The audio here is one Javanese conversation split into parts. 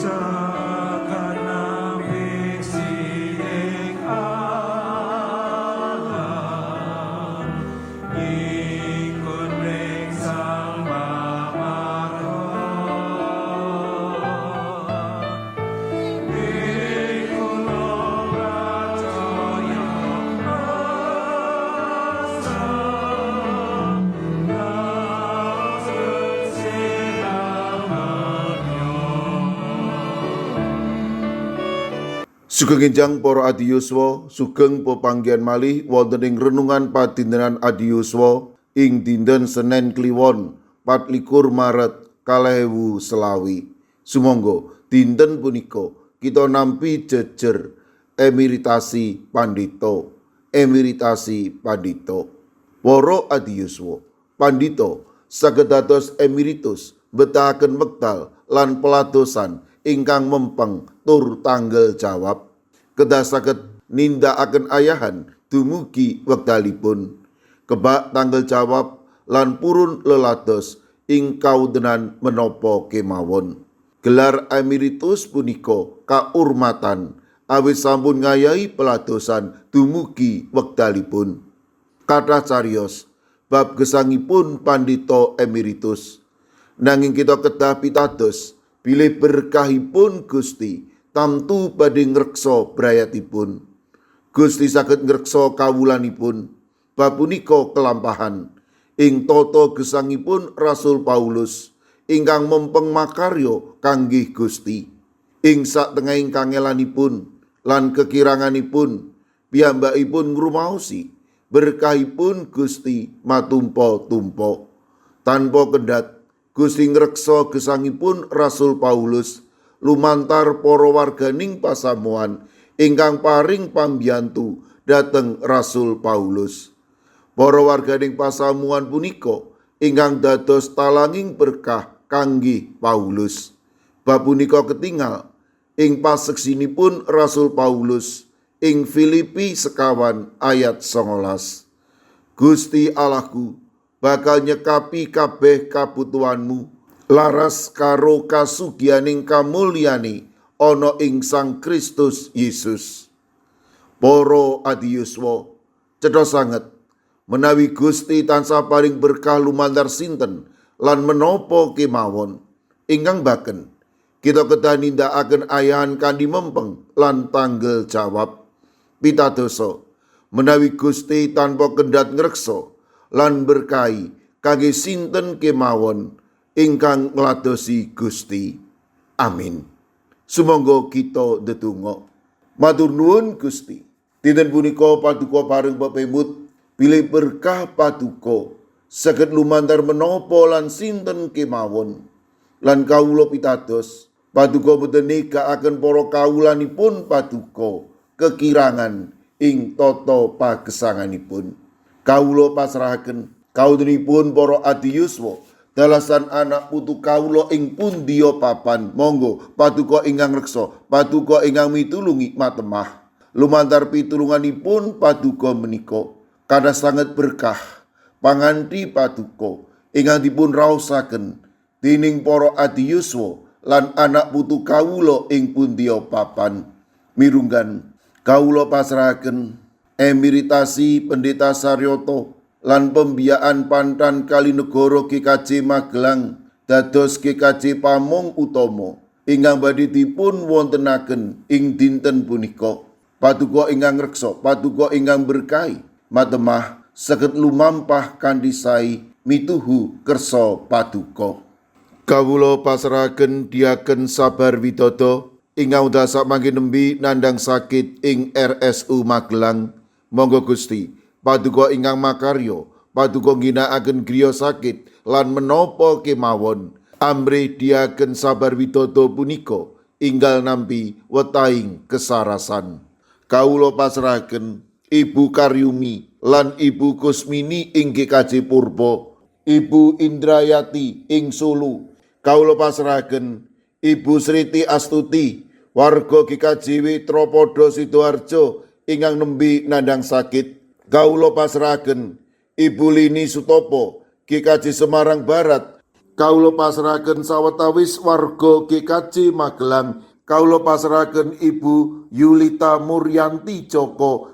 Sakanaping ing Allah Nyingkun ring Sang Pamarga Ing kula pracaya asa Raos gesih amarya. Sugeng enjang para adiyuswa, sugeng pepanggihan malih wonten ing renungan padintenan adiyuswa ing dinten Senen Kliwon 24 Maret 2025. Sumangga dinten punika kita nampi jejer emiritasi pandhita, emiritasi pandhita. Para adiyuswa, pandhita saged dados emeritus mbetahaken wekdal lan peladosan ingkang mempeng tur tanggel jawab. Kedah saged nindakaken ayahan dumugi wekdalipun. Kebak tanggel jawab lan purun lelados ing kawontenan menapa kemawon. Gelar emeritus punika kaurmatan awit sampun ngayahi peladosan dumugi wekdalipun. Kathah cariyos bab gesangipun pandhita emeritus. Nanging kita kedah pitados bilih berkahipun Gusti tamtu badhe ngreksa brayatipun. Gusti saged ngreksa kawulanipun. Bab punika kelampahan ing tata gesangipun Rasul Paulus ingkang mempeng makarya kangge Gusti. Ing satengahing kangelanipun lan kekiranganipun piyambakipun ngrumaosi berkahipun Gusti matumpa-tumpa. Tanpa kendhat Gusti ngreksa gesangipun Rasul Paulus lumantar para warganing pasamuan ingkang paring pambiyantu dhateng Rasul Paulus. Para warganing pasamuan punika ingkang dados talanging berkah kangge Paulus. Bab punika ketingal ing paseksinipun Rasul Paulus ing Filipi 5 ayat 19. Gusti Allahku bakal nyekapi kabeh kabutuhanmu laras karo kasugihaning kamulyane ana ing Sang Kristus Yesus. Para adiyuswa, cetha sanget menawi Gusti tansah paring berkah lumantar sinten lan menapa kemawon ingkang baken kita kedah nindakaken ayahan kanthi mempeng lan tanggel jawab. Pitadosa menawi Gusti tanpa kendhat ngreksa lan berkahi kangge sinten kemawon ingkang ngladosi Gusti. Amin. Sumangga kita ndedonga. Matur nuwun Gusti. Dinten punika paduka paring pepemut bilih berkah paduka saged lumantar menapa lan sinten kemawon. Lan kawula pitados paduka boten negakaken para kawulanipun paduka kekirangan ing tata pagesanganipun. Kawula pasrahaken kawontenipun para adiyuswa dalasan anak putu kawula ing pundiya papan. Monggo paduka ingkang reksa, paduka ingkang mitulungi matemah. Lumantar pitulunganipun paduka menika kathah sanget berkah panganti paduka ingkang dipun raosaken dening para adiyuswa lan anak putu kawula ing pundiya papan. Mirunggan kawula pasrahaken emiritasi Pendeta Saryoto lan pembiyakan Pantan Kalinegoro GKJ Magelang dados GKJ Pamong Utama ingkang badhe dipun wontenaken ing dinten punika. Paduka ingkang reksa, paduka ingkang berkahi, matemah saged lumampah kanthi sae mituhu kersa paduka. Kawula pasrahaken Diaken Sabar Widodo ingkang wekdal samangke nembe nandhang sakit ing RSU Magelang. Monggo Gusti, paduka ingkang makarya, paduka ngginakaken griya sakit lan menapa kemawon. Amrih Diaken Sabar Widodo punika inggal nampi wetahing kesarasan. Kawula pasrahaken Ibu Karyumi lan Ibu Kusmini ing GKJ Purbo, Ibu Indrayati ing Solo. Kawula pasrahaken Ibu Sriti Astuti warga GKJW Tropodo Sidoarjo ingkang nembe nandhang sakit. Kawula pasrahaken Ibu Lini Sutopo GKJ Semarang Barat. Kawula pasrahaken sawetawis warga GKJ Magelang. Kawula pasrahaken Ibu Yulita Muryanti Joko,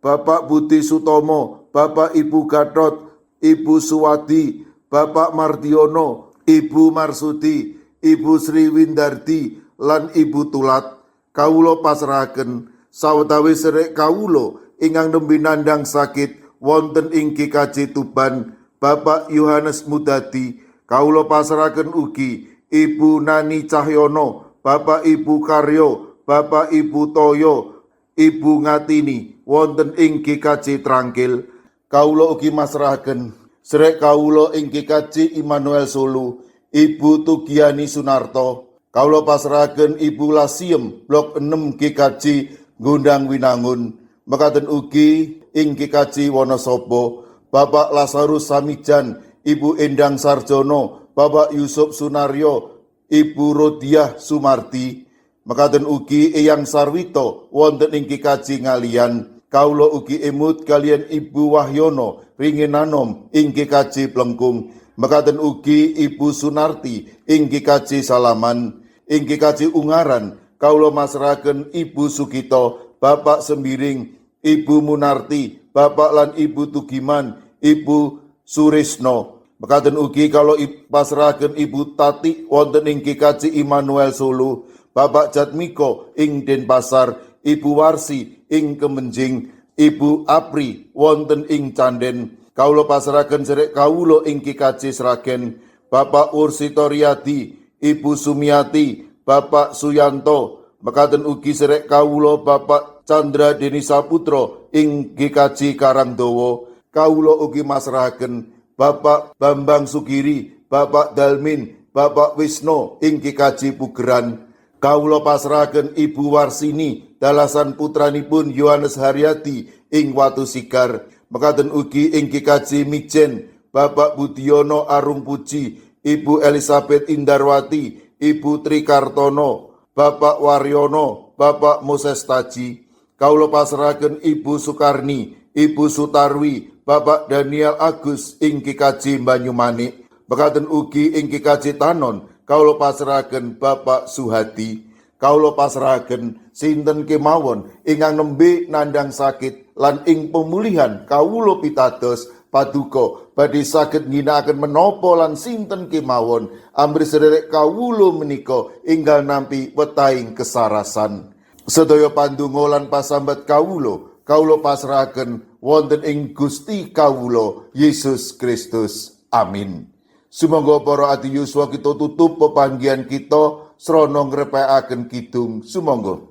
Bapak Budi Sutomo, Bapak Ibu Gatot, Ibu Suwadi, Bapak Mardiono, Ibu Marsudi, Ibu Sri Windardi, lan Ibu Tulat. Kawula pasrahaken sawetawis sedherek kawula ingkang nembe nandhang sakit wonten ing GKJ Tuban, Bapak Yohanes Mudadi. Kawula pasrahaken ugi Ibu Nani Cahyono, Bapak Ibu Karyo, Bapak Ibu Toyo, Ibu Ngatini wonten ing GKJ Trangkil. Kawula ugi masrahaken sedherek kawula ing GKJ Immanuel Solo, Ibu Tugiani Sunarto. Kawula pasrahaken Ibu Lasiem Blok 6 GKJ Gondang Winangun. Mekaten ugi ing GKJ Wonosobo, Bapak Lazarus Samijan, Ibu Endang Sarjono, Bapak Yusuf Sunaryo, Ibu Rodiah Sumarti. Mekaten ugi Eyang Sarwito wonten ing GKJ Ngaliyan. Kawula ugi emut kaliyan Ibu Wahyono Ringinanom ing GKJ Plengkung. Mekaten ugi Ibu Sunarti ing GKJ Salaman. Ing GKJ Ungaran kawula masrahaken Ibu Sugito, Bapak Sembiring, Ibu Munarti, Bapak lan Ibu Tugiman, Ibu Surisno. Mekaten ugi kawula pasrahaken Ibu Tati wonten ing GKJ Immanuel Solo, Bapak Jatmiko ing Denpasar, Ibu Warsi ing Kemenjing, Ibu Apri wonten ing Canden. Kawula pasrahaken sedherek kawula ing GKJ Sragen, Bapak Ursito Riyadi, Ibu Sumiati, Bapak Suyanto. Mekaten ugi sedherek kawula Bapak Chandra Deni Saputra ing GKJ Karangdowo. Kawula ugi masrahaken Bapak Bambang Sugiri, Bapak Dalmin, Bapak Wisno ing GKJ Pugeran. Kawula pasrahaken Ibu Warsini dalasan putranipun Yohanes Haryadi ing Watu Sigar. Mekaten ugi ing GKJ Mijen, Bapak Budiono Arung Puji, Ibu Elizabeth Indarwati, Ibu Tri Kartono, Bapak Waryono, Bapak Moses Taji. Kawula pasrahaken Ibu Sukarni, Ibu Sutarwi, Bapak Daniel Agus ing GKJ Banyumanik. Mekaten ugi ing GKJ Tanon, kawula pasrahaken Bapak Suhadi. Kawula pasrahaken sinten kemawon ingkang nembe nandhang sakit lan ing pemulihan kawula pitados paduka badhe saged ngginakaken menapa lan sinten kemawon amrih sedherek kawula menika enggal nampi wetahing kesarasan. Sedaya pandonga lan pasambat kawula, kawula pasrahaken wonten ing Gusti kawula Yesus Kristus. Amin. Sumangga para adi yuswa, kita tutup pepanggihan kita srana ngrepekaken kidung. Sumangga.